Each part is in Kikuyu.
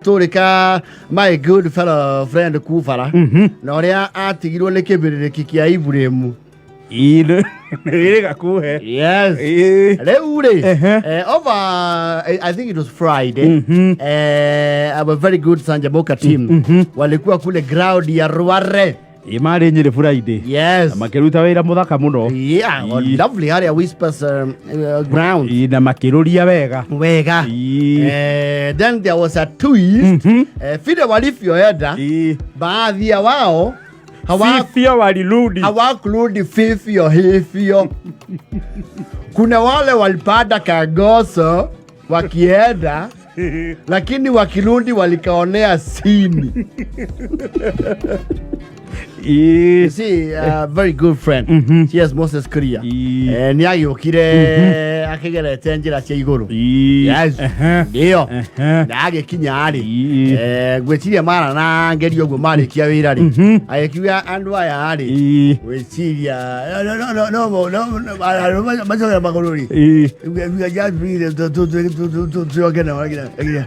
Story ka my good fellow friend kubara na ũrĩa atigirwo nĩ kĩbĩrĩrĩki kĩa Iburĩmu. Nä gakuhe. Yes. Rĩu rĩ, over I think it was Friday, our very good Sanjamoka team walikuwa kule ground ya Rware. Ä marä nyä rä Friday. Yes. Na makä ruta wä ra må thaka må no. Yeah, well, lovely harĩa Whispers ground. Ĩ, na makä rå ria wega. Wega. Then there was a twist. Vile walivyoenda, baadhi ya wao Sivyo walirudi. Hawakurudi vivyo hivyo. Kuna wale walipanda Kangoso wakienda, lakini wakirudi walikaonea sini. You see, a very good friend. Cheers, Moses Kuria. Nĩ agĩũkire akĩgerete njĩra cia igũrũ. Yes. Ndio. Na agĩkinya rĩ, ngwĩciria mara na ngerio ũguo marĩkia wĩra rĩ, agĩkiuga andũ aya rĩ, gwĩciria no no no no no no macokera magũrũ rĩ. We are just bringing to na.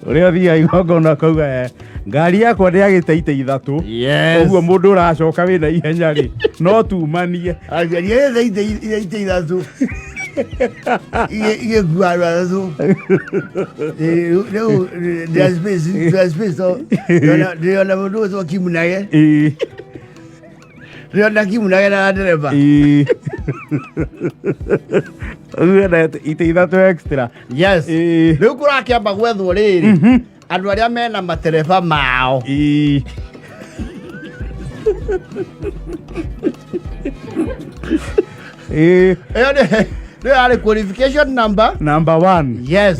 Å rä a thiaga igongona kauga ngari yakwa ndä agä te ite ithatå. Ũguo mũndũ ũracoka wĩna ihenya rĩ, no tumanie. Ngari ĩrĩa ite ithatũ igĩkua andũ atatũ rĩu ndĩra space to ndĩrona mũndũ ũgwĩtwo Kimunage, ndĩrona Kimunage na ndereba. Ũguo ite ithatũ extra. Yes. Rĩu kũrakĩamba gwethwo rĩrĩ andũ arĩa mena matereba mao. Ĩyo nĩyo yarĩ qualification number Number one. Yes.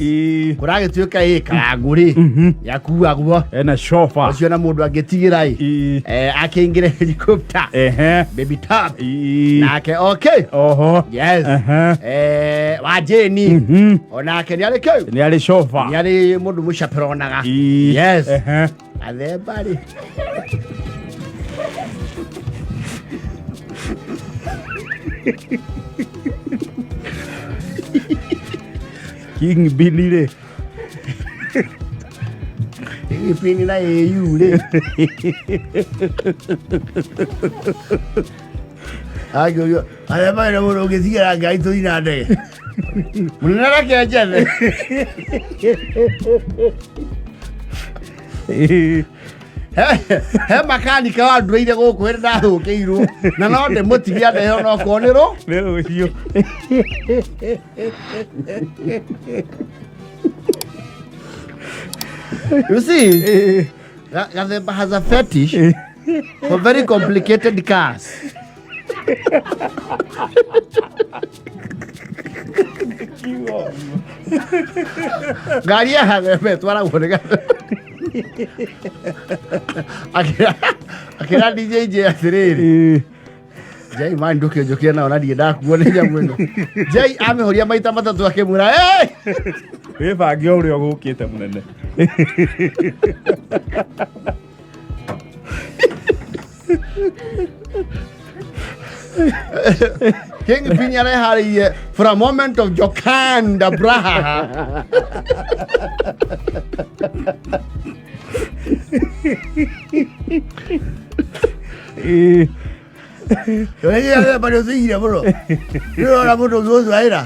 Kũragĩtuĩka ĩ karangu rĩ yakuagwo ena chauffeur. Ũcio na mũndũ angĩtigĩra ĩ akĩingĩre helicopter. Baby top. Nake okay. Oho. Yes. Wa Jane. Onake nĩ arĩ kĩu. Nĩ arĩ chauffeur. Nĩ arĩ mũndũ mũchaperonaga. Yes. Athemba rĩ. King Billy rĩ. Ipini na AU rĩ. Agĩũrio athemba nĩ mũndũ ũngĩtigĩra ngari tũthiĩ na ndege. Mũnene reke njethe. He makanika wanduĩire gũkũ hĩndĩ ndathũkĩirwo na no ndĩmũtigia ndeheo no korwo nĩ rũ Nĩ rũciũ. You see, Gathemba has a fetish for very complicated cars. Ngari ya Gathemba ĩtwaragwo nĩ Gathemba. Akĩra DJ J atĩrĩrĩ, Jai man ndũkĩnjũkĩre nao na ndirĩ ndakuo nĩ nyamũ ĩno. Jai amĩhoria maita matatũ akĩmwĩra, "Hey!" Wĩbange o ũrĩa ũgũkĩte mũnene. King Pini areharĩirie for a moment of jocund braha. Ũrĩa nĩ ũthĩire mũno. Nĩũrona mũndũ ũngĩ ũcwaĩra.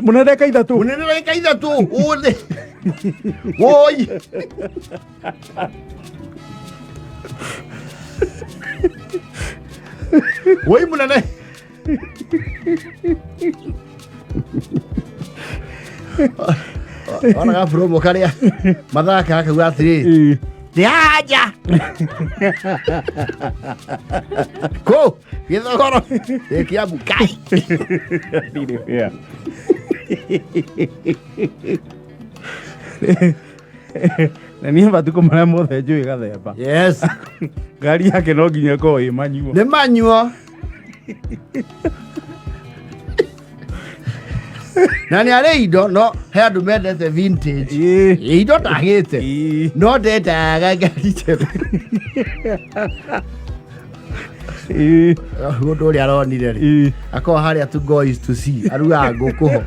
Mũnene ndagĩka ithatũ. Mũnene ndagĩka ithatũ. Ũthĩ. Woi. Woi mũnene. Ona ga promo karĩa mathaka akauga atĩrĩrĩ ndĩanja kũ gĩthogoro gĩkĩambu kai. Ndirĩ fair. Na niĩ matukũ marĩa mothe njũĩ Gathemba. Yes. Ngari yake no nginya ĩkorwo ĩ manyuo. Nĩ manyuo. Na nĩ arĩ indo no he andũ mendete vintage. Indo ndagĩte. No ndendaga ngari njerũ. Mũndũ ũrĩa aronire rĩ, akorwo harĩa to go is to see, arugaga ngũkũ ho,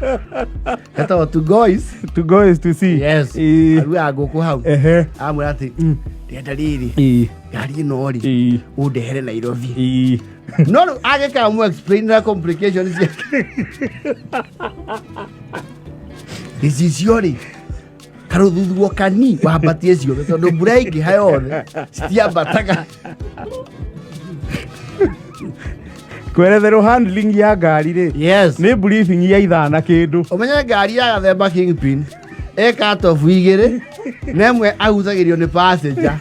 etagwo to go is To go is to see. Yes. Arugaga ngũkũ hau. Amwĩra atĩ ndĩrenda rĩrĩ, ngari ĩno rĩ, ũndehere Nairobi. No rĩu agĩkaga mu explain na complications ciake, gĩcicio rĩ, karũthuthuo kani wambatie ciothe, tondũ mbura ĩngĩha yothe citiambataga. Kweretherwo handling ya ngari rĩ, nĩ briefing ya ithaa na kĩndũ. Ũmenye ngari ya gathemba Kingpin ĩ cut-off igĩrĩ, na ĩmwe agucagĩrio nĩ passenger.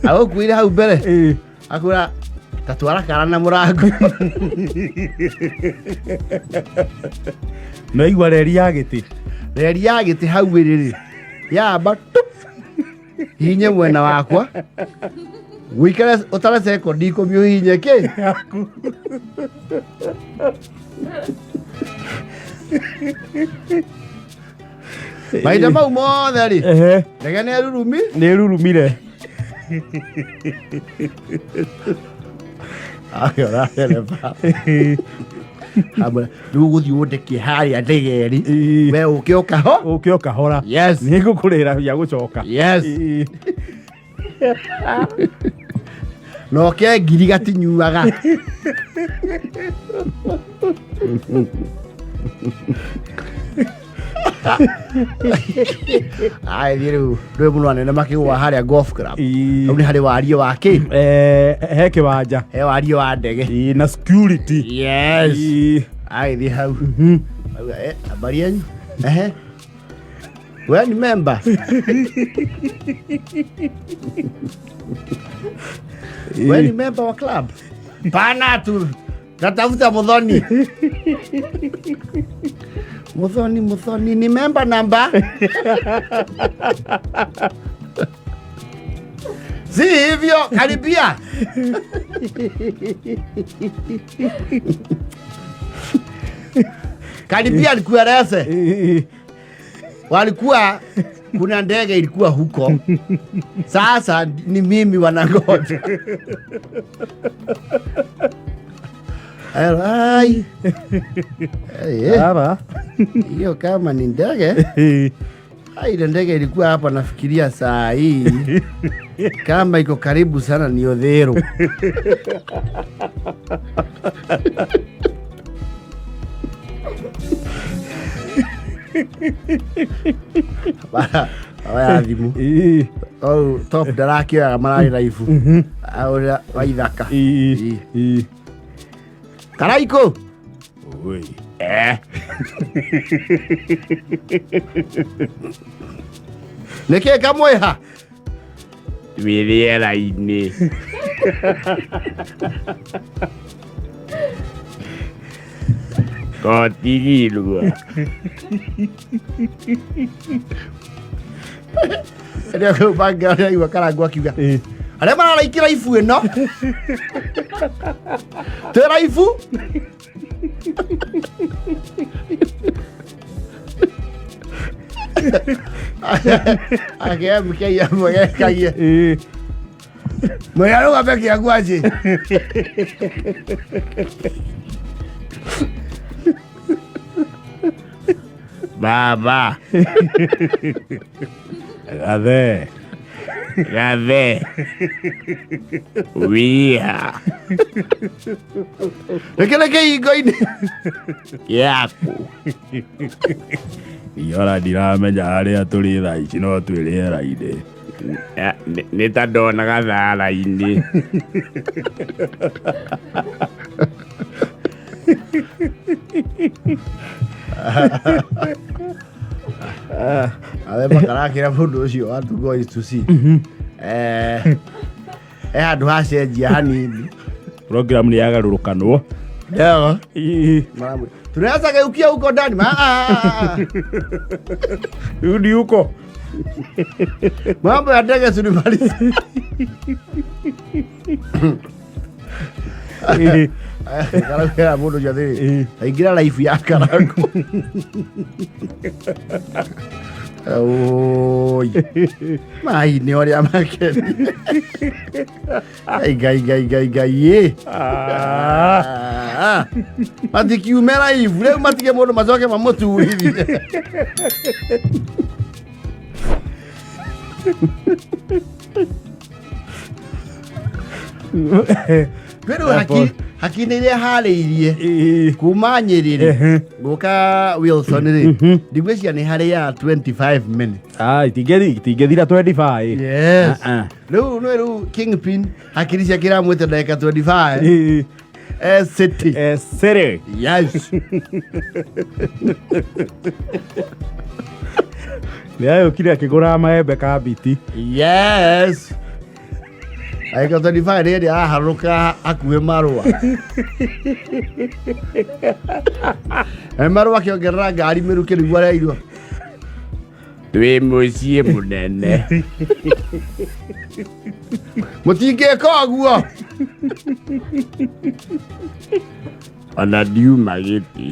Agũkuire hau mbere, akwĩra tatwara kara na mũrango. No igua reri ya gĩtĩ. Reri ya gĩtĩ hau ĩrĩ rĩ, yamba tup, hihinye mwena wakwa, wĩikare ũtare sekondi 10, ũhihinye kĩ. Yaku. Mahinda mau mothe rĩ, ndege nĩ rurumi. Nĩ rurumire. Akĩona ndereba amwĩra, rĩu ũgũthiĩ ũndekie harĩa ndege ĩrĩ, we ũke ũkaho. Ũke ũkahora. Yes. Nĩ ngũkũrĩra bia gũcoka. Yes. Na ũke ngiri gatinyuaga. Ai, thiĩ rĩu ndũĩ mũno anene makĩgũa harĩa golf club. Hau nĩ harĩ wariĩ wa kĩ? He kĩwanja. He wariĩ wa ndege. Na security. Yes. Agĩthiĩ hau. Auga, "Habari yenyu? Ehe, we ni member? We ni member wa club? Pana tu natafuta Muthoni. Muthoni, Muthoni ni member namba si hivyo, karibia." Karibia nikueleze. Walikuwa kuna ndege ilikuwa huko, sasa ni mimi wanangoja. Ai. Baba. Hiyo kama ni ndege. Ai, ile ndege ilikuwa hapa, nafikiria saa hii kama iko karibu sana ni Odhero. Bara oya thimũ. Oh, top ndarakĩoyaga mararĩ raibu ũrĩa wa ithaka. Karaikũ. Oi. Nĩkĩ kamwĩha? Wĩ rĩera-inĩ. Kotigirwo. Rĩrĩa kũu bangĩ aigua Karangu akiuga arĩa mararaikĩra ibu ĩno twĩ raibu. Akĩmk amwegekagie mwega rũgame kĩangwaci. Baba. Gathe. Gathe. Wia. Reke reke ingo-inĩ. Yaku. Iora ndiramenya harĩa tũrĩ thaa ici, no twĩ rĩera-inĩ. Nĩ ta ndonaga thara-inĩ. Athemba karakĩra mũndũ ũcio wa to go is to see, handũ hacenjia hanini. Program nĩ yagarũrũkanwo. Ndio. Tunaweza geukia huko ndani. Ah, ah, ah. Rudi huko. Mambo ya ndege tulimaliza. Karauhera mũndũ ũcio atĩrĩ, aingĩra life ya Karango. Oi. Mai nĩ ũrĩa makeni. Ngai ngai ngai ngai ngai ĩ. Ah. Matikiume live rĩu matige mũndũ macoke mamũturithie. Kwĩrĩ haki haki-inĩ iria harĩirie kuma Nyĩrĩ rĩ gũka Wilson rĩ, ndigwĩciria nĩ harĩ ya 25 minutes. Ah, itingĩthira 25. Yes. Ah, ah. Rĩu nĩ rĩu Kingpin hakiri ciake iramwĩte ndagĩka 25. City. City. Yes. Nĩ ayũkire akĩgũra maembe kambiti. Yes. Ndagĩka 25 rĩrĩ araharũrũka hakuhĩ marũa. Marũa akĩongerera ngari mĩrukĩ nĩguo areirwo. Twĩ mũciĩ mũnene. Mũtingĩka ũguo. Ona ndiuma gĩtĩ.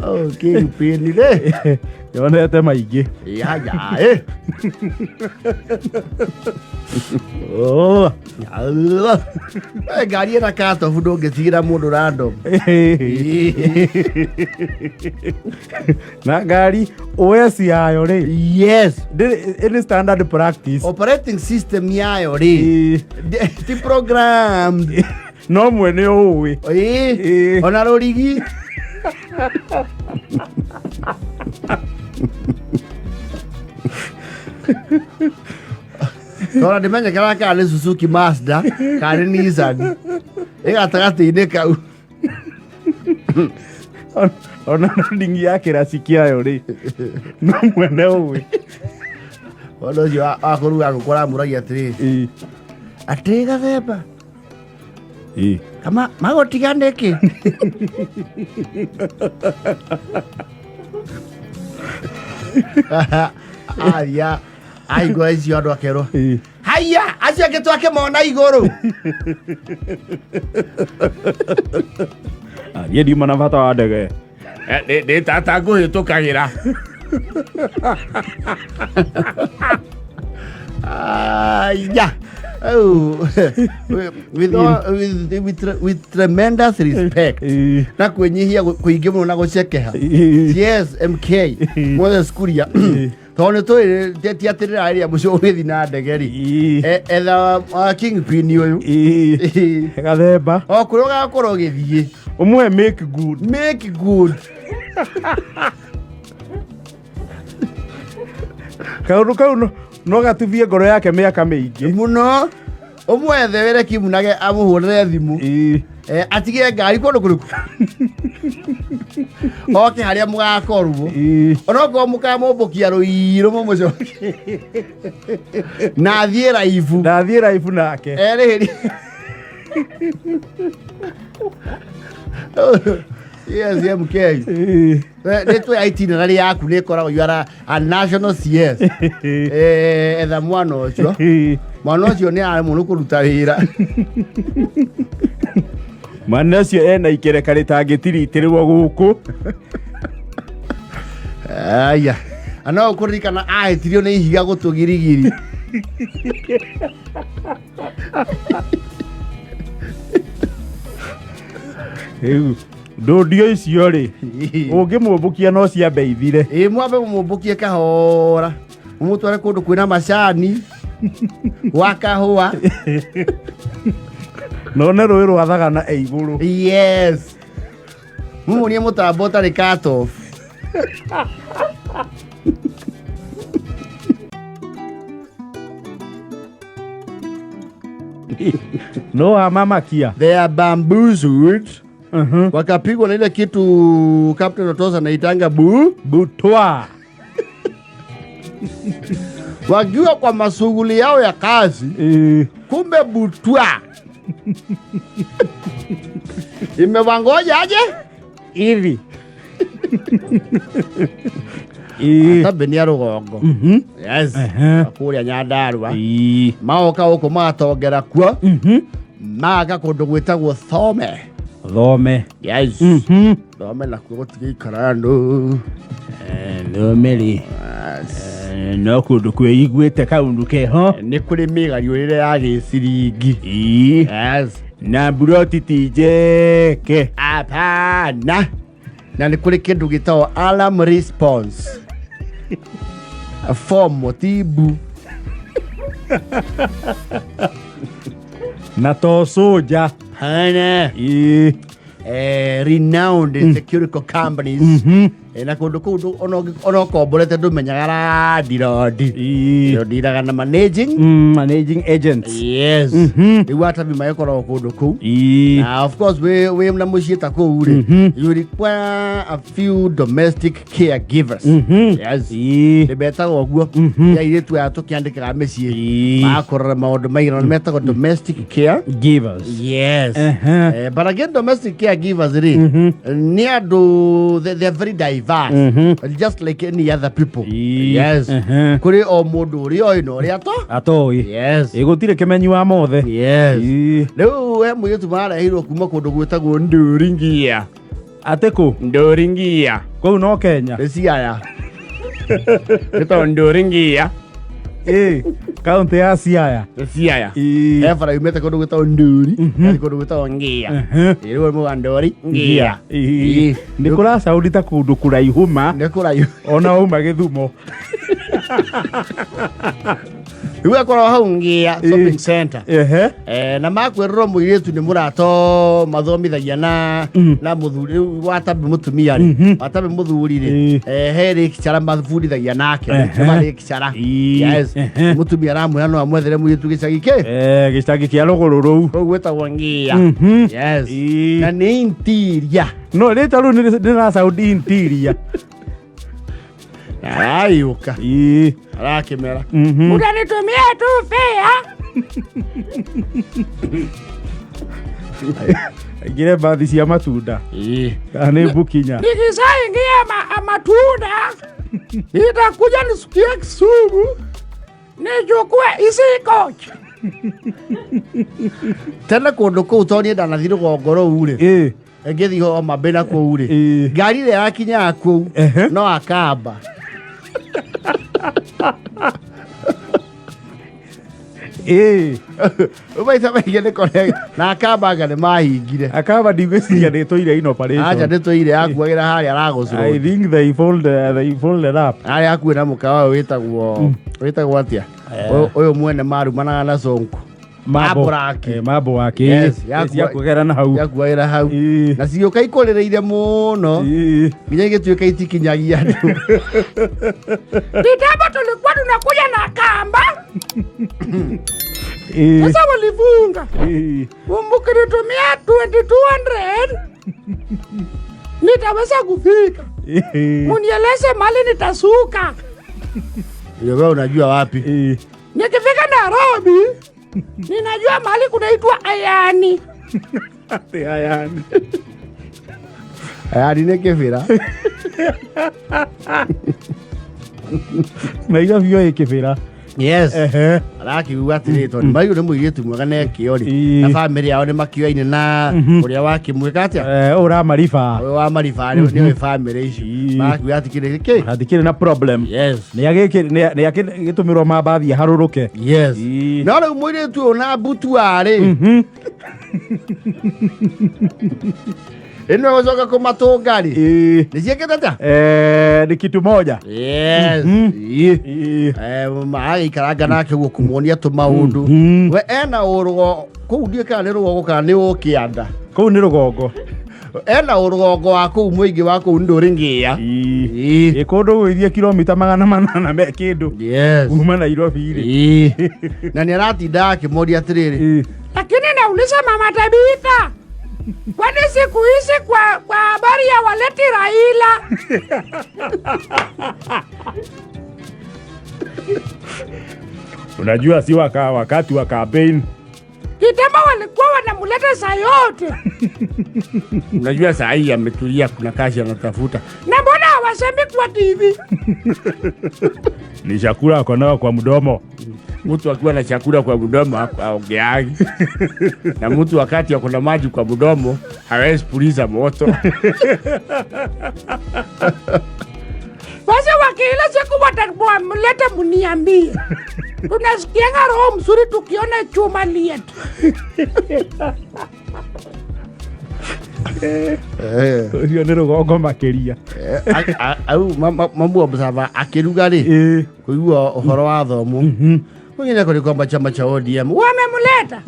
Oh, Kingpin rĩ. Yonete maingĩ. Ya ya eh. Oh. Allah. Ngari ĩna katobu ndũngĩtigĩra mũndũ random. Na ngari OS yayo rĩ. Yes. Ndĩrĩ standard practice. Operating system yayo rĩ. Ti programmed. No mwene ũĩ. Ĩĩ. Ona rũrigi. Tora ndimenyekera kana nĩ Suzuki Mazda kana nĩ Nissan. Ĩ gatagatĩ-inĩ kau. Ona ndingi ya kĩraci kĩayo rĩ. No mwene ũĩ. Ũndũ ũcio wa kũruga ngũkũ ũramũragia atĩrĩrĩ. Atĩ gathemba. Kama magũtiga nĩkĩ? Aria aigua icio andũ akerwo. Haiya, acio angĩ twake mona igũrũ. Niĩ ndiuma na bata wa ndege. Nĩ tata ngũhĩtũkagĩra. Aya. Oh, with, all, with, with, with tremendous respect na kwĩnyihia kũingĩ mũno na gũcekeha. Yes, MK Moses Kuria, tondũ nĩ tũĩ ti atĩ rĩrarĩria mũcio ũgĩthiĩ na ndege rĩ. Etha Kingpin ũyũ. Gathemba. O kũrĩa ũgakorwo ũgĩthiĩ. Ũmwe make good. Make good. Kaũndũ kau no gatubie ngoro yake mĩaka mĩingĩ. Mũno. Ũmwethe wĩre Kimunage amũhũrĩre thimũ. Atige ngari kũndũ kũrĩkũ. Oke harĩa mũgakorwo. Onokorwo mũkamũmbũkia rũirũ mũmũcokie. Na athiĩ raibu. Na athiĩ raibu nake. Erĩhĩrie. Yes, MK. Nĩ twĩ itinerary yaku nĩ ĩkoragwo you are a national CS. Etha mwana ũcio. Mwana ũcio nĩ aremwo nĩ kũruta wĩra. Mwana ũcio ena ikereka rĩtangĩtiritĩrwo gũkũ. Aya. No ũkũririkana ahĩtirio nĩ ihiga gũtũ girigiri. Rĩu ndũndio icio rĩ, ũngĩmũmbũkia no ciambe ithire. Ĩ mwambe mũmũmbũkie kahora, mũmũtware kũndũ kwĩna macani wa kahũa. None rũĩ rwa Thagana e igũrũ. Yes. Mũmuonie mũtambo ũtarĩ cut off. No amamakia. They are bamboozled. Wakapigwa na ile kitu Captain Otosa anaitanga butwa. Wakiwa kwa mashughuli yao ya kazi, kumbe butwa imewangoja aje hivi. Atabe nĩ a rũgongo. Yes. Kũrĩa Nyandarua. Maoka gũkũ magatongera kuo. Maga kũndũ gwĩtagwo Thome. Thome. Yes. Thome nakuo gũtigĩikara andũ. Thome rĩ, no kũndũ kwĩiguĩte kaũndũ keho. Nĩ kũrĩ mĩgariũrĩre ya gĩciringi. Yes. Na mburoti ti njeke. Hapana. Na nĩ kũrĩ kĩndũ gĩtagwo alarm response. Form ti mbu. Na to soja. Hana. Renowned security companies. Na kũndũ kũu ona ũkomborete ndũmenyaga randi. Ndiraga na managing. Managing agents. Yes. Rĩu atabi magĩkoragwo kũndũ kũu. Na of course wĩ na mũciĩ ta kũu rĩ, you require a few domestic caregivers. Yes. Nĩ metagwo ũguo. Ya airĩtu aya tũkĩandĩkaga mĩciĩ. Makũrora maũndũ maigana nĩ metagwo domestic care givers. Yes. But again, domestic caregivers rĩ, nĩ andũ they are very diverse. Just like any other people. Yes. Kũrĩ o mũndũ ũrĩa oĩ na ũrĩa ato. Atoĩ. Yes. Gũtirĩ kĩmenyi wa mothe. Yes. Rĩu he mũirĩtu marehirwo kuma kũndũ gwĩtagwo Ndũringia. Atĩ kũ? Ndũringia. Kũu no Kenya. Nĩ Siaya. Nĩ Ndũringia. Kaunti ya Siaya. Nĩ Siaya. He bara yumĩte kũndũ gwĩtagwo Ndũri, gathiĩ kũndũ gwĩtagwo Ngia. Rĩu nĩ Ndũri Ngia. Nĩ kũracaũri ta kũndũ kũraihu ma. Nĩ kũraihu. Ona wauma Gĩthumo. Rĩu akorwo hau Ngia shopping center. Na makwĩrĩrwo mũirĩtu nĩ mũrato mathomithagia na mũthuri rĩu watambi mũtumia rĩ, watambi mũthuri rĩ, he lecturer mabundithagia nake, nĩ lecturer. Yes. Mũtumia aramwĩra no amwethere mũirĩtu gĩcagi kĩ? Gĩcagi kĩa rũgũrũ rũu. Kũu gwĩtagwo Ngia. Yes. Na nĩ interior. No rĩtwa rĩu nĩ rĩra interior. Arayuka. Arakĩmera. Utanitumia tu fea. Aingĩre mbathi cia matunda. Kana nĩ mbukinya. Nikishaingia matunda nitakuja nisikie Kisumu nichukue hizi coach. Tena kũndũ kũu tondũ niĩ ndanathiĩ rũgongo rũu rĩ. Ngĩthiĩ Homa Bay na kũu rĩ. Ngari ĩrĩa yakinyaga kũu no akamba. Maita maingĩ nĩ kore na akamba anga nĩ mahingire. Akamba ndigwĩciria nĩ tũire in operation. Acha nĩ tũire yakuagĩra harĩa aragũcũrwo. I think they folded up. Harĩa hakuhĩ na mũkawa ũyũ wĩtagwo atĩa? Ũyũ mwene marumanaga na Sonko. Mambo mambo wake. Yes, yakuagĩra na hau. Yakuagĩra hau. Na cigĩũka ikũrĩrĩire mũno. Nginya igĩtuĩka itikinyagia andũ. Kitambo tulikuwa tunakuja na kamba. Sasa walifunga. Mkinitumia 2200 nitaweza kufika. Munieleze mali nitasuka. Wewe unajua wapi? Nikifika Nairobi ninajua mali kunaitwa Ayani. Ati Ayani. Ayani nĩ kĩbĩra. Nairobi ĩĩ kĩbĩra. Yes. Arakiuga atĩrĩ tondũ Mario nĩ mũirĩtu mwega na ekĩo rĩ. Na famĩlĩ yao nĩ makĩoaine na ũrĩa wakĩmwĩka atĩa? Ũra Mariba. Ũyũ wa Mariba nĩ famĩlĩ icio. Marakiuga atĩ kĩrĩ kĩ? Hatikĩrĩ na problem. Yes. Nĩ agĩtũmĩrwo mambathi aharũrũke. Yes. No rĩu mũirĩtu ũyũ na mbutua rĩ. Ĩno gũcoka kũmatũnga rĩ. Nĩ ciĩkĩte atĩa? Nĩ kitu moja. Yes. Agĩikaranga nake ũguo kũmuonia tũmaũndũ. We ena ũrũgo kũu ndiũĩ kana nĩ rũgongo kana nĩ ũkĩanda. Kũu nĩ rũgongo. Ena ũrũgongo wa kũu mũingĩ wa kũu Ndũringia. Ĩ kũndũ gũgĩthiĩ kilomita 800 me kĩndũ. Yes. Kuma Nairobi rĩ. Na nĩ aratinda akĩmoria atĩrĩrĩ. Lakini nauliza Mama Tabitha, kwani siku hizi kwa habari ya waleti Raila? Unajua si wakati wa campaign. Kitambo walikuwa wanamuleta saa yote. Unajua saa hii ametulia, kuna kazi anatafuta. Na mbona Hasemi kwa TV. Ni chakula ako nayo kwa mdomo. Mtu akiwa na chakula kwa mdomo haongeagi. Na mtu wakati ako na maji kwa mdomo hawezi puliza moto. Basi wakila siku watamleta mniambie. Tunasikianga roho mzuri tukiona chuma lietu. Ũcio nĩ rũgongo makĩria. Au mamu observer akĩruga rĩ kũigua ũhoro wa thomo mwingine kũrĩ kwamba chama cha ODM Wamemleta.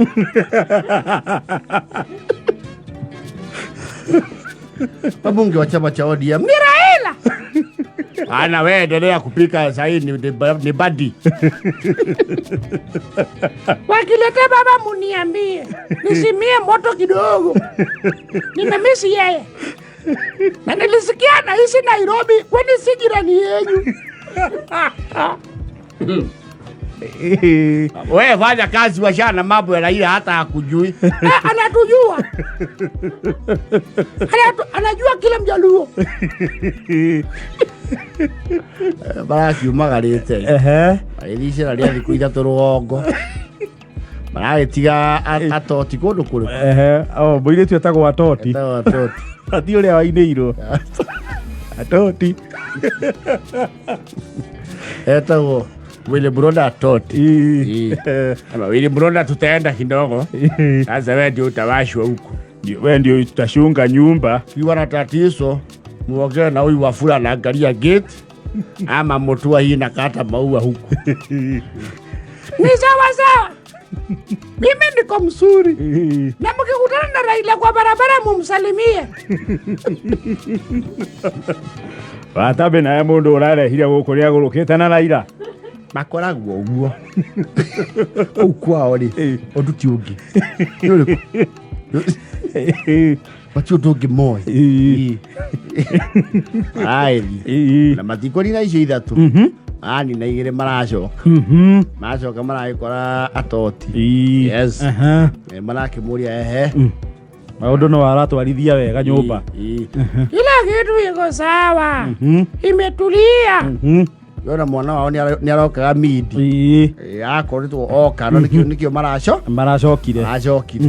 Wabunge wa chama cha ODM ni Raila. Ana wewe endelea kupika sasa hii ni badi. Wakileta baba muniambie. Nisimie moto kidogo. Nimemisi yeye. Na nilisikia naishi Nairobi, kwani si jirani yenu? Wewe fanya kazi washana mambo ya Raila hata hakujui. Anatujua. Anajua kila Mjaluo. Barakiumagarĩte. Magĩthiĩ icera rĩa thikũ ithatũ rũgongo. Maragĩtiga atoti kũndũ kũrĩkũ? Oh, mũirĩtu etagwo Atoti. Etagwo Atoti. Ati ũrĩa wainĩirwo. Atoti. Etagwo Willy Broda Atoti. Ama Willy Broda tutaenda kidogo. Sasa wewe ndio utawashwa huko. Wewe ndio utashunga nyumba. Kiwa na tatizo muongee na huyu Wafula anaangalia gate ama Mutua hii nakata maua huku. Ni sawa sawa. Mimi niko mzuri. Na mkikutana na Raila kwa barabara mumsalimie. Watabe naye mundu urarehire guku nĩagũrũkĩte na Raila. Makoragwo ũguo. Kũu kwao rĩ, ũndũ ti ũngĩ. Nĩ ũrĩkũ? Mati ũndũ ũngĩ moĩ. Maraĩthiĩ. Na matikũrina icio ithatũ. Anina igĩrĩ maracoka. Maracoka maragĩkora Atoti. Yes. Marakĩmũria ehe. Maũndũ no aratwarithia wega nyũmba. Kila kitu iko sawa. Imetulia. Yona mwana wao nĩ arokaga midi. Akoretwo oka no nĩkĩo maracokire. Maracokire.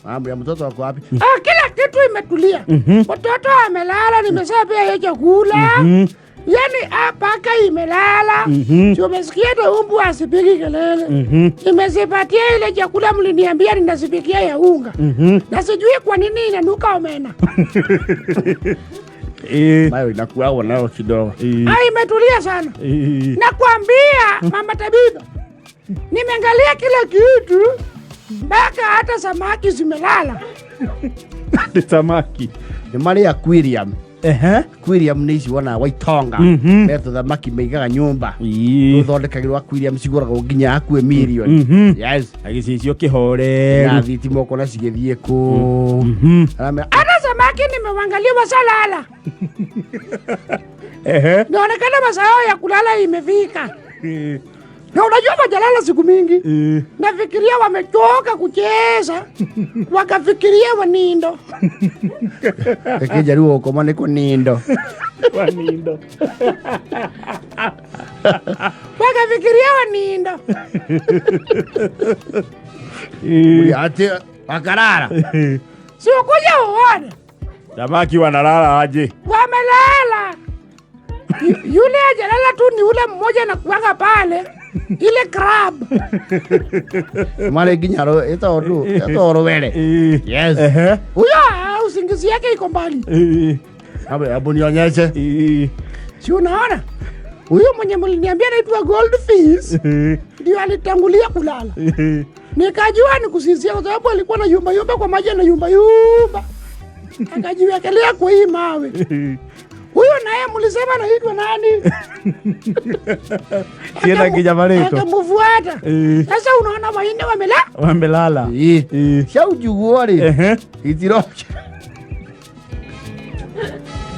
Maramwĩra mtoto wako wapi? Kila kitu imetulia. Mtoto amelala, nimeshapea yeye chakula. Yaani paka imelala. Si umesikia hata umbu asipigi kelele. Nimezipatia ile chakula mliniambia ninasipikia ya unga. Na sijui kwa nini inanuka omena. Mayo inakuwa nayo kidogo. Imetulia sana. Nakwambia Mama Tabitha, nimeangalia kila kitu mpaka hata samaki zimelala. Ni samaki. Ni mali ya aquarium. Aquarium nĩ ici wonaga Waitonga. Me tũthamaki maigaga nyũmba. Tũthondekagĩrwo aquarium cigũragwo nginya hakuhĩ mirioni. Yes. Agĩcicio kĩhoreru. Na thitima ũkona cigĩthiĩ kũ. Hata samaki nimewangalia wasalala. Inaonekana masaa ya kulala imefika. Na unajua wajalala siku mingi. Nafikiria wamechoka kucheza. Wakafikiria wanindo. Ekijaribu gukoma ni kunindo. Wanindo. Wakafikiria wanindo. Ati wakalala. Si ukuja uone. Samaki wanalala aje? Wamelala. Yule ajalala tu ni ule mmoja na kuanga pale. Ile crab. Mare nginya ĩtagwo rũwere. Yes. Huyo usingizi yake iko mbali. Hebu nionyeshe. Si unaona? Huyo mwenye mliniambia anaitwa Goldfish ndio alitangulia kulala. Nikajua ni kusinzia kwa sababu alikuwa na yumba yumba kwa maji na yumba yumba. Akajiwekelea kwa hii mawe. Huyo naye mlisema anaitwa nani? Kienda nginya marĩtwa. Akamfuata. Sasa unaona waine wamelala. Cia ujiguo rĩ. Itiroke.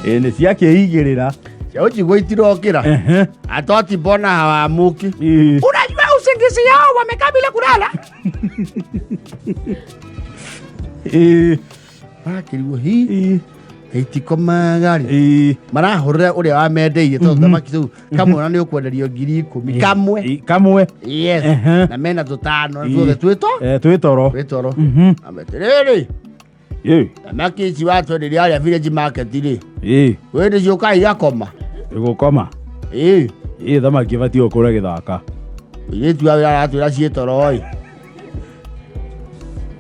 Nĩ ciakĩigĩrĩra. Cia ujiguo itirokĩra. Atoti mbona hawamuki. Unajua usingizi yao wamekaa bila kulala. Akĩrigwo hii. Itikomaga rĩ, Ĩĩ. marahũrĩra ũrĩa wamendeirie tondũ thamaki tũu kamwe ona nĩ ũkwenderio 10,000 kamwe. Ĩĩ, kamwe. Yes. Ehe. Na mena tũtano na Ĩĩ. tuothe twĩto Eh, twĩ toro. twĩ toro. Mhm. Ametĩrĩrĩ, Ĩĩ. thamaki ici watwenderia harĩa Village Market rĩ, Ĩĩ. wĩ nĩciũkaga igakoma? Ĩgũkoma. Ĩĩ. Ĩĩ, thamaki ĩbatiĩ gũkũra gĩthaka. Mũirĩtu wa wĩra aratwĩra ciĩ toro ĩ.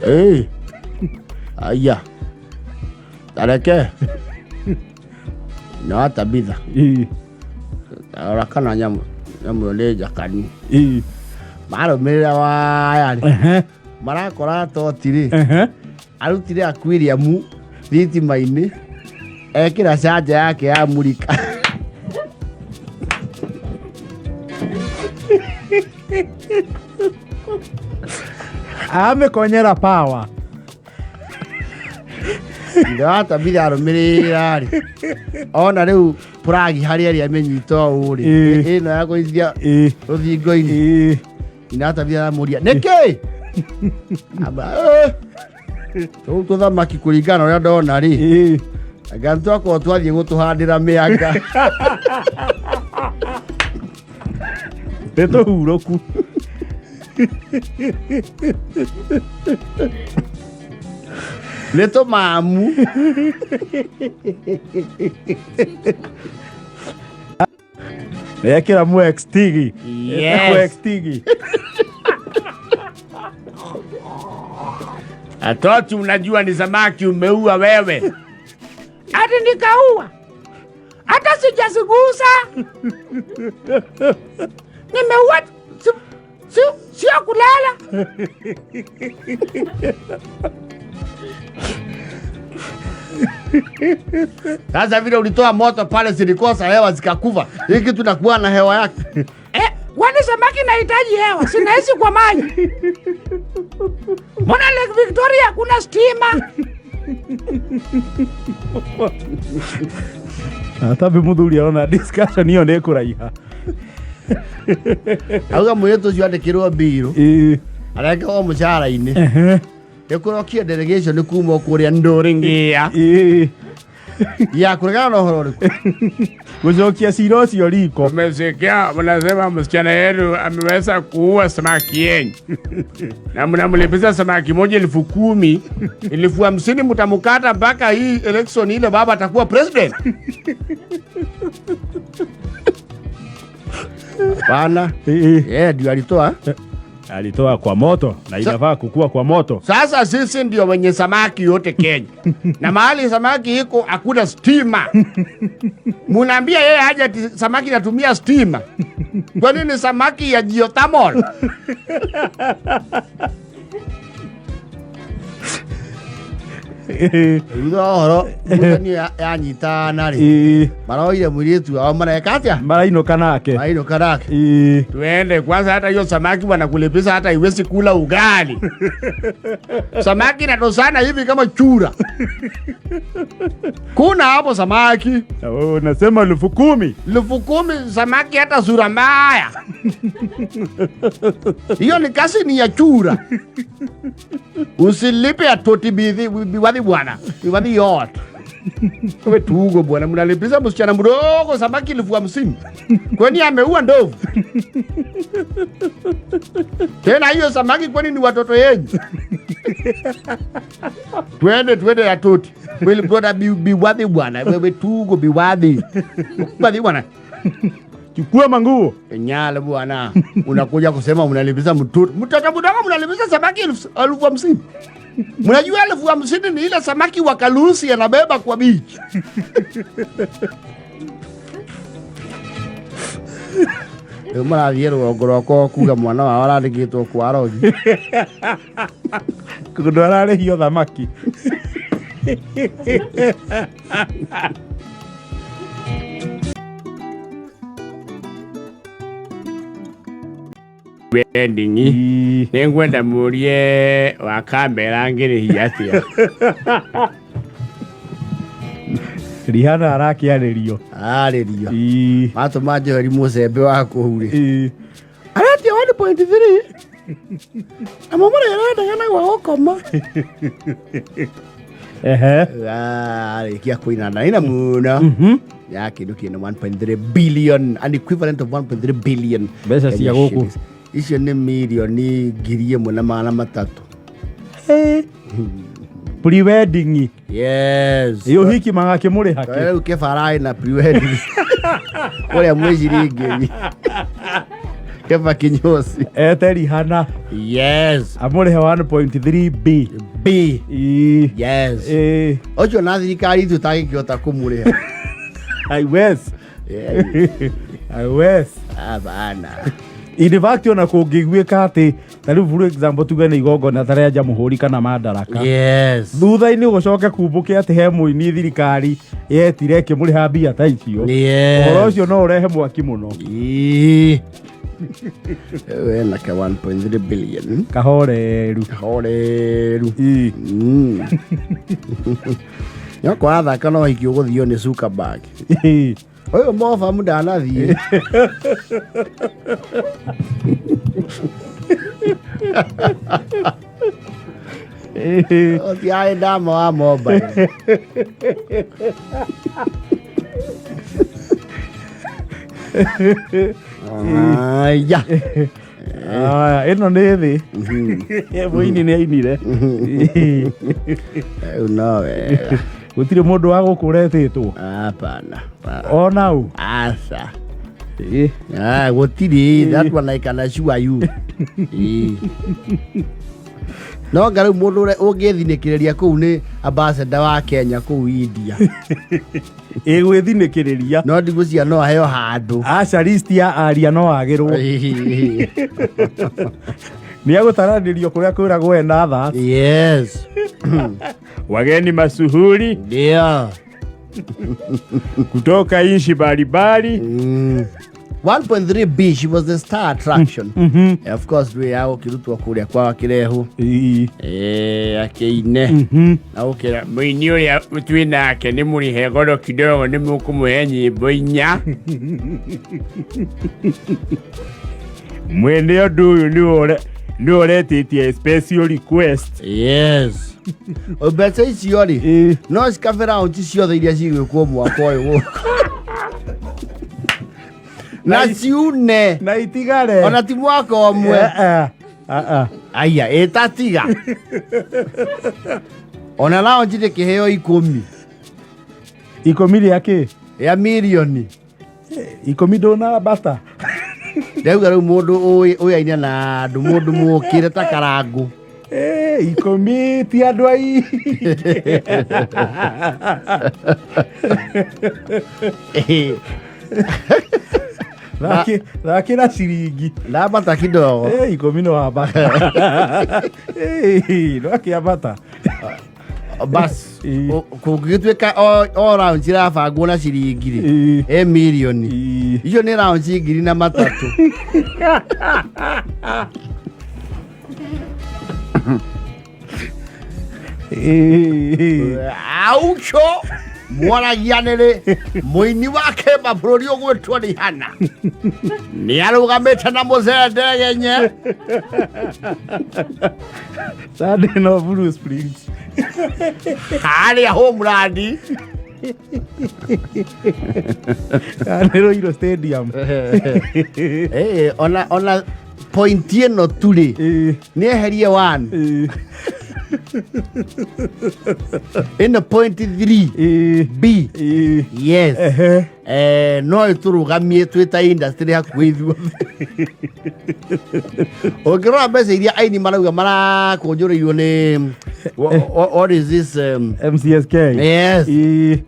Ĩĩ. Aya. Tareke. No Tabitha. Ĩĩ. Tarora kana nyamũ nyamũ ĩyo nĩ njakanu. Ĩĩ. Marũmĩrĩra waya rĩ. Ehe. Marakora toti rĩ. Ehe. Arutire aquarium thitima-inĩ. Ekĩra canja yake ya murika. Amĩkonyera power. Ithe wa Tabitha arũmĩrĩra rĩ, ona rĩu plug harĩa ĩrĩa ĩmĩnyita ũũ rĩ, Ĩĩ. ĩno ya kũithia Ĩĩ. rũthingo-inĩ. Ĩĩ. Ithe wa Tabitha aramũria nĩkĩ? Amba, "Eh, tũu tũthamaki kũringana na ũrĩa ndona rĩ, Ĩĩ. anga nĩtwakorwo twathiĩ gũtũhandĩra mĩanga." Nĩ tũhurũku. Nĩ tũmamu. Ekĩra mu XTigi. Yes. Ĩtagwo XTigi. Atoti, unajua ni samaki umeua wewe. Ati nikaua, hata sijazigusa. Nimeua sio kulala. Sasa vile ulitoa moto pale zilikosa hewa zikakufa. Hii kitu inakuwa na hewa yake. Kwani samaki inahitaji hewa? Sinaishi kwa maji. Mbona Lake Victoria hakuna stima? Atabi muthuri arona discussion iyo nĩ ĩkũraiha. Auga mũirĩtu ũcio andĩkĩrwo mbirũ. Ĩĩ. Arengerwo mũcara-inĩ. Ehe. Ĩkũrokia delegation kuma kũrĩa Ndũrĩngĩa. Ĩĩ. Ya kũregana na ũhoro ũrĩkũ? Gũcokia cira ũcio riko. Umesikia mnasema msichana yenu ameweza kuua samaki yenyu na mnamlipiza samaki moja 10,000, 50,000 mtamkata mpaka hii election ile baba atakuwa president. Hapana. Ĩĩ. Yeye ndio alitoa. Alitoa kwa moto na inafaa kukua kwa moto. Sasa sisi ndio wenye samaki yote Kenya, na mahali samaki iko hakuna stima. Munaambia yeye aje ati samaki inatumia stima? Kwa nini samaki ya geothermal? Thutha wa ũhoro ngucanio yanyitana rĩ, Ĩĩ. maroire mũirĩtu wao mareka atĩa? Marainũka nake. Marainũka nake. Ĩĩ. Tuende kwanza, hata hiyo samaki wanakulipiza hata iwezi kula ugali. Samaki inatosana hivi kama chura. Kuna hapo samaki Na wewe unasema 10,000. 10,000 samaki hata sura mbaya. Hiyo ni kasi ni ya chura. Usilipe atoti bithi biwathi bwana. Biwathi yote. Wewe tugo bwana, mnalipiza msichana mdogo samaki 50,000. Kwani ameua ndovu? Tena hiyo samaki kwani ni watoto yenyu? Twende twende atoti. Will brother biwathi bwana. Wewe tugo biwathi. Biwathi bwana. Chukua manguo. Nyale bwana, unakuja kusema mnalipiza mtoto. Mtoto mdogo mnalipiza samaki 50,000. Mnajua 50,000 ni ile samaki wa Kalusi anabeba kwa beach. Rĩu marathiĩ rũgongo rwakwa kuga mwana wao arandĩkĩtwo kwa rogi. Kũndũ ararĩhio thamaki. Wedding. Ĩĩ. Nĩngwenda mũrie wa kamera ngĩrĩhia atĩa. Rihanna arakĩarĩrio. Ararĩrio. Ĩĩ. Matũma njoheri mũcembe wa kũu rĩ. Ĩĩ. Aretia 1.3. Na mũmũrĩ arendaga na gwa gũkoma. Ehe. Arĩkia kũina na ina mũno ya kĩndũ kĩna 1.3 billion, an equivalent of 1.3 billion Mbeca cia Kenya gũkũ. shillings. Icio nĩ mirioni 1,300. Pre-wedding. Yes. Ĩ ũhiki magakĩmũrĩha kĩ? Rĩu kĩbara na pre-wedding ũrĩa mwĩciringĩri kĩba kinyoci. Ete Rihanna. Yes. Amũrĩhe 1.3 B. B. Ĩ. Yes. Ĩ. Ũcio na thirikari itũ tagĩkĩhota kũmũrĩha. I wes. I wes. Hapana. In fact ona kũngĩguĩka atĩ ta rĩu for example tuge nĩ igongona ta rĩa Jamhuri kana Madaraka. Yes. Thutha-inĩ gũcoke kumbũke atĩ he mũini thirikari yetire ĩkĩmũrĩha mbia ta icio. Yes. Ũhoro ũcio no ũrehe mwaki mũno. Ĩĩ. Wena ka 1.3 billion. Kahoreru. Kahoreru. Ĩĩ. Nyoko athaka no hiki ũgũthio nĩ Zuckerberg. Ĩĩ. Ũyũ mobamu ndanathiĩ. Ĩĩ. Ũtiarĩ ndama wa mobile. Aya. Aya, ĩno nĩ thĩ. Mũini nĩ ainire. Rĩu no wega. Gũtirĩ mũndũ wa gũkũ ũretĩtwo. Hapana. Ona ũ. Aca. Ĩĩ. Ah, gũtirĩ. That one I can assure you. Ĩĩ. No nga rĩu mũndũ ũrĩa ũngĩthinĩkĩrĩria kũu nĩ ambassador wa Kenya kũu India. Ĩ gwĩthinĩkĩrĩria. No ndigũcia no aheo handũ. Aca list ya aria no agĩrwo. Nĩ agũtaranĩrio kũrĩa kwĩragwo ena tha. Yes. Wageni masuhuri Ndio. kutoka nchi mbalimbali. 1.3 B, she was the star attraction. Of course rä ya gũkĩrutwo kũrĩa kwa kĩrehu. Ĩĩ. Akĩine na gũkĩra Mũini ũrĩa twĩ nake nĩ mũrĩhe goro kidogo nĩ mũkũmũhe nyĩmbo inya. Mwene ũndũ ũyũ nĩwe ũretĩtie special request. Yes. Mbeca icio rĩ Ĩĩ. no cikabe raunji ciothe iria cigwĩkwo mwaka ũyũ gũkũ na ciune Na itigare. ona ti mwaka ũmwe. Eh, eh. Ah, ah. Aya ĩtatiga ona raunji ndĩkĩheo 10. 10 rĩa kĩ? Ya mirioni. 10 ndũnambata. Ndauga rĩu mũndũ ũyaine na andũ mũndũ mũkĩre ta karangũ. 10 ti andũ aingĩ. Thakĩra ciringi. Ndambata kidogo. 10 no ambata. No akĩambata. Bas Ĩĩ. kũngĩgĩtuĩka o round irabangwo na ciringi rĩ Ĩĩ. ĩ mirioni. Ĩĩ. Icio nĩ round 3,000. Ĩĩ. Aucho mwaragia nĩrĩ mũini wa kĩmba bũrũri ũgwĩtwo Rihanna nĩ arũgamĩte na mũzee Ndegenye. Sunday no Blue Springs. Harĩa Homeland. Nĩ Ruiru Stadium. Ona point ĩno tu rĩ Ĩĩ. nĩ eherie 1. Ĩĩ. Ĩno point 3 Ĩĩ. B. Ĩĩ. Yes. Ehe. No ĩtũrũgamie twĩ ta industry hakuhĩ ithuothe. Ũngĩrora mbeca iria aini marauga marakũnjũrĩirwo nĩ what is this, MCSK. Yes. Ĩĩ.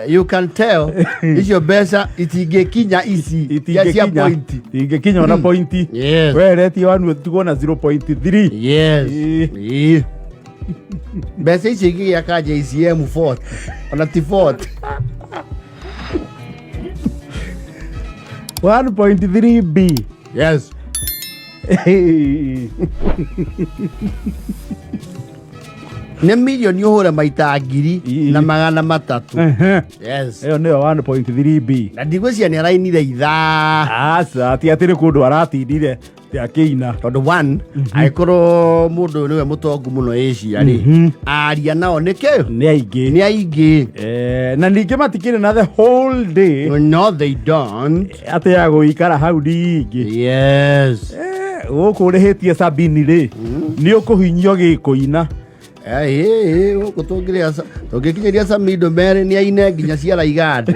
You can tell icio mbeca itingĩkinya ici cia Itingĩkinya. point. Itingĩkinya ona point. Yes. Weretie wanu tukuona 0.3. Yes. Ĩĩ. Ĩĩ. Mbeca icio ingĩgĩaka JCM 40 ona ti 40. 1.3 B. Yes. Nĩ mirioni ũhũre maita ngiri Ĩĩ. na magana matatũ. Ehe. Yes. Ĩyo nĩyo 1.3 B. Na ndigwĩciria nĩ arainire ithaa. Aca, ti atĩ nĩ kũndũ aratindire. Akĩina. Tondũ one, angĩkorwo mũndũ ũyũ nĩwe mũtongu mũno Asia rĩ, aria nao nĩkĩ? Nĩ aingĩ. Nĩ aingĩ. Na ningĩ matikĩrĩ na the whole day. No, they don't. Atĩ ya gũikara hau ningĩ. Yes. Gũkũ ũrĩhĩtie 70 rĩ, nĩ ũkũhinyio gĩkũina. Gũkũ tũngĩkinyĩria Samido merĩ nĩ aine nginya ciara igande.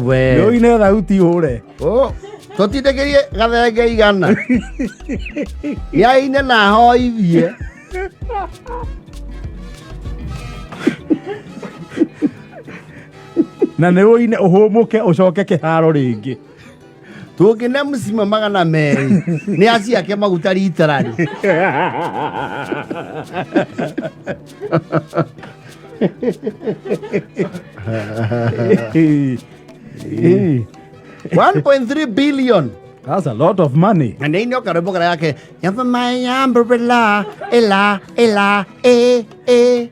We. Nĩ ũine thauti hũre. Oh, tũtindĩkĩrie gathenge 100. Nĩ aine na ahoithie. Na nĩ ũine ũhũmũke ũcoke kĩharo rĩngĩ. Tũngĩne mũcima 200 nĩ aciake maguta ritarari. 1.3 billion. That's a lot of money. Na nĩ ino karwĩmbo karĩa gake Yamba my umbrella, ela ela e e.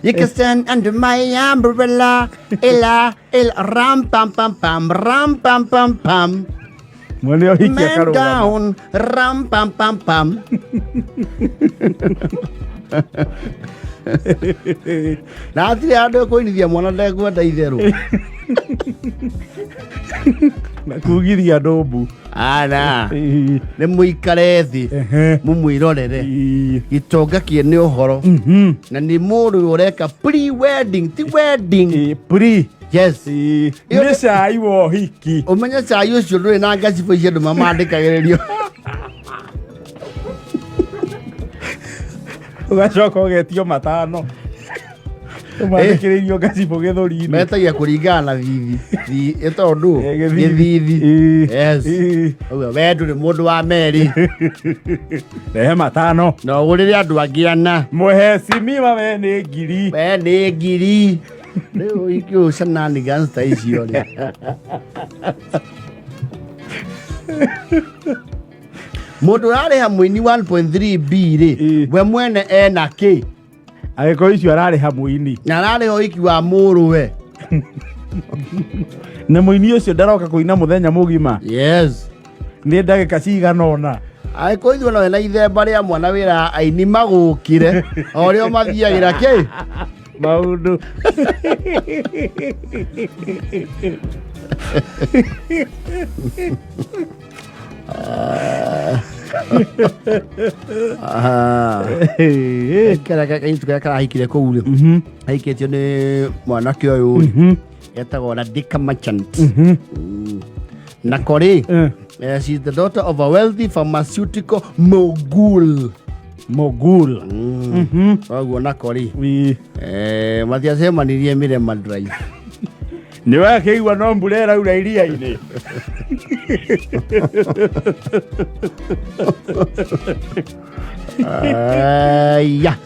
You can stand under my umbrella, ela ela ram pam pam pam ram pam pam pam. Mwene ũhiki Man akarũgama. down, ram pam pam pam. Na hatirĩ handũ ekũinithia mwana ndekwenda itherũ. Na kugithia andũ mbu. Ana nĩ mũikare thĩ mũmwĩrorere gĩtonga kĩene ũhoro na nĩ mũndũ ũreka pre-wedding ti wedding. Pre. Yes. Nĩ cai wa ũhiki. Ũmenye cai ũcio ndũrĩ na ngacibũ icio andũ mamandĩkagĩrĩrio. Ũgacoka ũgetio 5. Ũmandĩkĩrĩirio ngacibũ gĩthũri-inĩ. Metagia kũringana na thithi. Ĩtondũ Gĩthithi. Gĩthithi. Yes. Ũguo we ndũrĩ mũndũ wa meri. Rehe 5. Na ũgũrĩre andũ angĩ 4. Mũhecimiwa we nĩ ngiri. We nĩ ngiri. Rĩu ũhiki ũyũ shenanigans ta icio rĩ. Mũndũ ũrarĩha mũini 1.3 B rĩ, we mwene ena kĩ? Angĩkorwo icio ararĩha mũini. Na ararĩha ũhiki wa mũrũwe. Na mũini ũcio ndaroka kũina mũthenya mũgima. Yes. Nĩ ndagĩka cigana ũna. Angĩkorwo ithuĩ no na ithemba rĩa mwana wĩra aini magũkire o rĩo mathiagĩra kĩ? Maũndũ. Kara kairĩtu karĩa karahikire kũu rĩ, ahikĩtio nĩ mwanake ũyũ rĩ, etagwo Radhika Merchant. Nako rĩ, she's the daughter of a wealthy pharmaceutical mogul. Mogul. Koguo nako rĩ, matiacemanirie Mirema Drive. Nĩ wakĩigua no mbura ĩraura iria-inĩ. Aya.